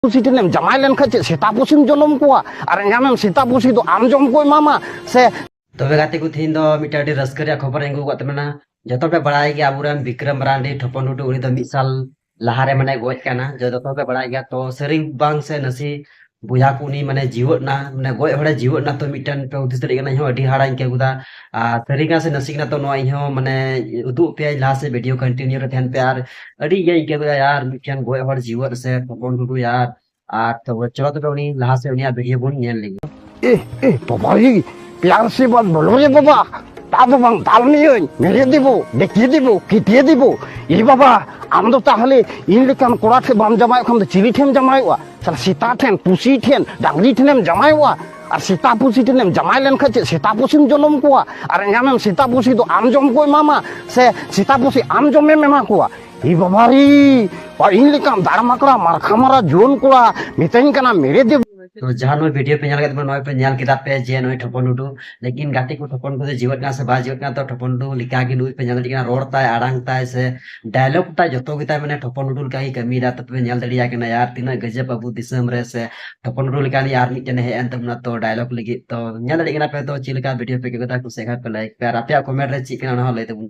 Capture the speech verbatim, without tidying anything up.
ᱯᱩᱥᱤ ᱴᱷᱮᱱᱮᱢ ᱡᱟᱢᱟᱭ ᱞᱮᱱᱠᱷᱟᱱ ᱪᱮᱫ ᱥᱮᱛᱟ ᱯᱩᱥᱤᱢ ᱡᱚᱱᱚᱢ ᱠᱚᱣᱟ? ᱟᱨ ᱮᱸᱜᱟᱢᱮᱢ ᱥᱮᱛᱟ ᱯᱩᱥᱤ ᱫᱚ ᱟᱢ ᱡᱚᱢ ᱠᱚ ᱮᱢᱟᱢᱟ ᱥᱮ? ᱛᱚᱵᱮ ᱜᱟᱛᱮ ᱠᱚ, ᱛᱮᱦᱮᱧ ᱫᱚ ᱢᱤᱫᱴᱟᱝ ᱟᱹᱰᱤ ᱨᱟᱹᱥᱠᱟᱹ ᱨᱮᱭᱟᱜ ᱠᱷᱚᱵᱚᱨ ᱤᱧ ᱟᱹᱜᱩ ᱟᱠᱟᱫ ᱛᱟᱵᱚᱱᱟ᱾ ᱡᱚᱛᱚ ᱯᱮ ᱵᱟᱲᱟᱭ ᱜᱮᱭᱟ, ᱟᱵᱚᱨᱮᱱ ᱵᱤᱠᱨᱚᱢ ᱢᱟᱨᱟᱱᱰᱤ, ᱴᱷᱚᱯᱚᱱ ᱴᱩᱰᱩ, ᱩᱱᱤ ᱫᱚ ᱢᱤᱫ ᱥᱟᱞ ᱞᱟᱦᱟᱨᱮ ᱢᱟᱱᱮ ᱜᱚᱡ ᱠᱟᱱᱟ᱾ ᱡᱚᱛᱚ ᱯᱮ ᱵᱟᱲᱟᱭ ᱜᱮᱭᱟ᱾ ᱛᱚ ᱥᱟᱹᱨᱤ ᱵᱟᱝ ᱥᱮ ᱱᱟᱥᱮ ᱵᱚᱭᱦᱟ ᱠᱚ ᱩᱱᱤ ᱢᱟᱱᱮ ᱡᱤᱣᱮᱫ ᱱᱟ, ᱢᱟᱱᱮ ᱜᱚᱡ ᱦᱚᱲᱮ ᱡᱤᱣᱮᱫ ᱱᱟ, ᱛᱚ ᱢᱤᱫᱴᱮᱱ ᱯᱮ ᱦᱩᱫᱤᱥ ᱫᱟᱲᱮᱭᱟᱜ ᱠᱟᱱᱟ, ᱤᱧ ᱦᱚᱸ ᱟᱹᱰᱤ ᱦᱟᱦᱟᱲᱟᱧ ᱟᱹᱭᱠᱟᱹᱣ ᱠᱮᱫᱟ᱾ ᱟᱨ ᱥᱟᱹᱨᱤ ᱠᱟᱱᱟ ᱥᱮ ᱱᱟᱥᱮ ᱠᱟᱱᱟ, ᱛᱚ ᱱᱚᱣᱟ ᱤᱧ ᱦᱚᱸ ᱢᱟᱱᱮ ᱩᱫᱩᱜ ᱯᱮᱭᱟᱧ ᱞᱟᱦᱟ ᱥᱮᱫ ᱵᱷᱤᱰᱤᱭᱳ ᱠᱚᱱᱴᱤᱱᱤᱭᱩ ᱨᱮ ᱛᱟᱦᱮᱱ ᱯᱮ᱾ ᱟᱨ ᱟᱹᱰᱤ ᱤᱭᱟᱹᱧ ᱟᱹᱭᱠᱟᱹᱣ ᱠᱮᱫᱟ ᱭᱟᱨ, ᱢᱤᱫᱴᱮᱱ ᱜᱚᱡ ᱦᱚᱲ ᱡᱤᱣᱮᱫ ᱥᱮ ᱴᱷᱚᱯᱚᱱ ᱴᱩᱰᱩ ᱭᱟᱨ᱾ ᱟᱨ ᱛᱚᱵᱮ ᱪᱚᱞᱚ ᱛᱚᱵᱮ ᱩᱱᱤ ᱞᱟᱦᱟ ᱥᱮᱫ ᱩᱱᱤᱭᱟᱜ ᱵᱷᱤᱰᱤᱭᱳ ᱵᱚᱱ ᱧᱮᱞ ᱞᱮᱜᱮ᱾ ए ए बाबा रे, प्यार से बात बोलो रे बाबा। ता बाबा दाल नहीं है, मेरे देबो, देखिए देबो, किटिए देबो। ए बाबा, ᱟᱢ ᱫᱚ ᱛᱟᱦᱞᱮ ᱤᱧ ᱞᱮᱠᱟᱱ ᱠᱚᱲᱟ ᱴᱷᱮᱱ ᱵᱟᱢ ᱡᱟᱢᱟᱭᱚᱜ ᱠᱷᱟᱱ ᱫᱚ ᱪᱤᱞᱤ ᱴᱷᱮᱱ ᱡᱟᱢᱟᱭᱚᱜᱼᱟ? ᱥᱟᱞᱟ ᱥᱮᱛᱟ ᱴᱷᱮᱱ, ᱯᱩᱥᱤ ᱴᱷᱮᱱ, ᱰᱟᱝᱨᱤ ᱴᱷᱮᱱᱮᱢ ᱡᱟᱢᱟᱭᱚᱜᱼᱟ᱾ ᱟᱨ ᱥᱮᱛᱟ ᱯᱩᱥᱤ ᱴᱷᱮᱱᱮᱢ ᱡᱟᱢᱟᱭ ᱞᱮᱱᱠᱷᱟᱱ ᱪᱮᱫ ᱥᱮᱛᱟ ᱯᱩᱥᱤᱢ ᱡᱚᱱᱚᱢ ᱠᱚᱣᱟ? ᱟᱨ ᱮᱸᱜᱟᱢᱮᱢ ᱥᱮᱛᱟ ᱯᱩᱥᱤ ᱫᱚ ᱟᱢ ᱡᱚᱢ ᱠᱚ ᱮᱢᱟᱢᱟ ᱥᱮ ᱥᱮᱛᱟ ᱯᱩᱥᱤ ᱟᱢ ᱡᱚᱢᱮᱢ ᱮᱢᱟ ᱠᱚᱣᱟ? ᱤ ᱵᱟᱵᱟ ᱨᱮ, ᱤᱧ ᱞᱮᱠᱟᱱ ᱫᱟᱲᱢᱟᱠᱲᱟ ᱢᱟᱨᱠᱷᱟ ᱢᱟᱨᱟ ᱡᱩᱣᱟᱹᱱ ᱠᱚᱲᱟ ᱢᱤᱛᱟᱹᱧ ᱠᱟᱱᱟ, ᱢᱮᱨᱮ ᱫᱮᱵ᱾ ᱛᱚ ᱡᱟᱦᱟᱸ ᱱᱩᱭ ᱵᱷᱤᱰᱤᱭᱳ ᱯᱮ ᱧᱮᱞ ᱠᱮᱫ ᱛᱟᱵᱚᱱᱟ, ᱱᱚᱜᱼᱚᱭ ᱯᱮ ᱧᱮᱞ ᱠᱮᱫᱟ ᱯᱮ ᱡᱮ ᱱᱩᱭ ᱴᱷᱚᱯᱚᱱ ᱴᱩᱰᱩ, ᱞᱮᱠᱤᱱ ᱜᱟᱛᱮ ᱠᱚ ᱴᱷᱚᱯᱚᱱ ᱴᱩᱰᱩ ᱡᱤᱣᱮᱫ ᱠᱟᱱᱟ ᱥᱮ ᱵᱟᱭ ᱡᱤᱣᱮᱫ ᱠᱟᱱᱟ? ᱛᱚ ᱴᱷᱚᱯᱚᱱ ᱴᱩᱰᱩ ᱞᱮᱠᱟ ᱜᱮ ᱱᱩᱭ ᱯᱮ ᱧᱮᱞ ᱫᱟᱲᱮᱭᱟᱜ ᱠᱟᱱᱟ, ᱨᱚᱲ ᱛᱟᱭ, ᱟᱲᱟᱝ ᱛᱟᱭ ᱥᱮ ᱰᱟᱭᱞᱚᱜ ᱛᱟᱭ, ᱡᱚᱛᱚ ᱜᱮ ᱛᱟᱭ ᱢᱟᱱᱮ ᱴᱷᱚᱯᱚᱱ ᱴᱩᱰᱩ ᱞᱮᱠᱟ ᱜᱮ ᱠᱟᱹᱢᱤᱭᱮᱫᱟ᱾ ᱛᱚ ᱯᱮ ᱧᱮᱞ ᱫᱟᱲᱮᱭᱟᱜ ᱠᱟᱱᱟ ᱭᱟᱨ, ᱛᱤᱱᱟᱹᱜ ᱜᱟᱡᱟᱵ ᱟᱵᱚ ᱫᱤᱥᱚᱢ ᱨᱮ ᱥᱮ ᱴᱷᱚᱯᱚᱱ ᱴᱩᱰᱩ ᱞᱮᱠᱟᱱᱤᱡ ᱟᱨ ᱢᱤᱫᱴᱮᱱ ᱦᱮᱡ ᱮᱱ ᱛᱟᱵᱚᱱᱟ ᱛᱚ ᱰᱟᱭᱞᱚᱜ ᱞᱟᱹᱜᱤᱫ᱾ ᱛᱚ ᱧᱮᱞ ᱫᱟᱲᱮᱭᱟᱜ ᱠᱟᱱᱟ ᱯᱮ ᱛᱚ ᱪᱮᱫ ᱞᱮᱠᱟ ᱵᱷᱤᱰᱤᱭᱳ ᱯᱮ ᱟᱹᱭᱠᱟᱹᱣ ᱠᱮᱫᱟ, ᱠᱩᱥᱤᱭᱟᱜ ᱠᱷᱟᱱ ᱯᱮ ᱞᱟᱭᱤᱠ ᱯᱮ, ᱟᱨ ᱟᱯᱮᱭᱟᱜ ᱠᱚᱢᱮᱱᱴ ᱨᱮ ᱪᱮᱫ ᱠᱟᱱᱟ ᱚᱱᱟ ᱦᱚᱸ ᱞᱟᱹᱭ ᱛᱟᱵᱚᱱ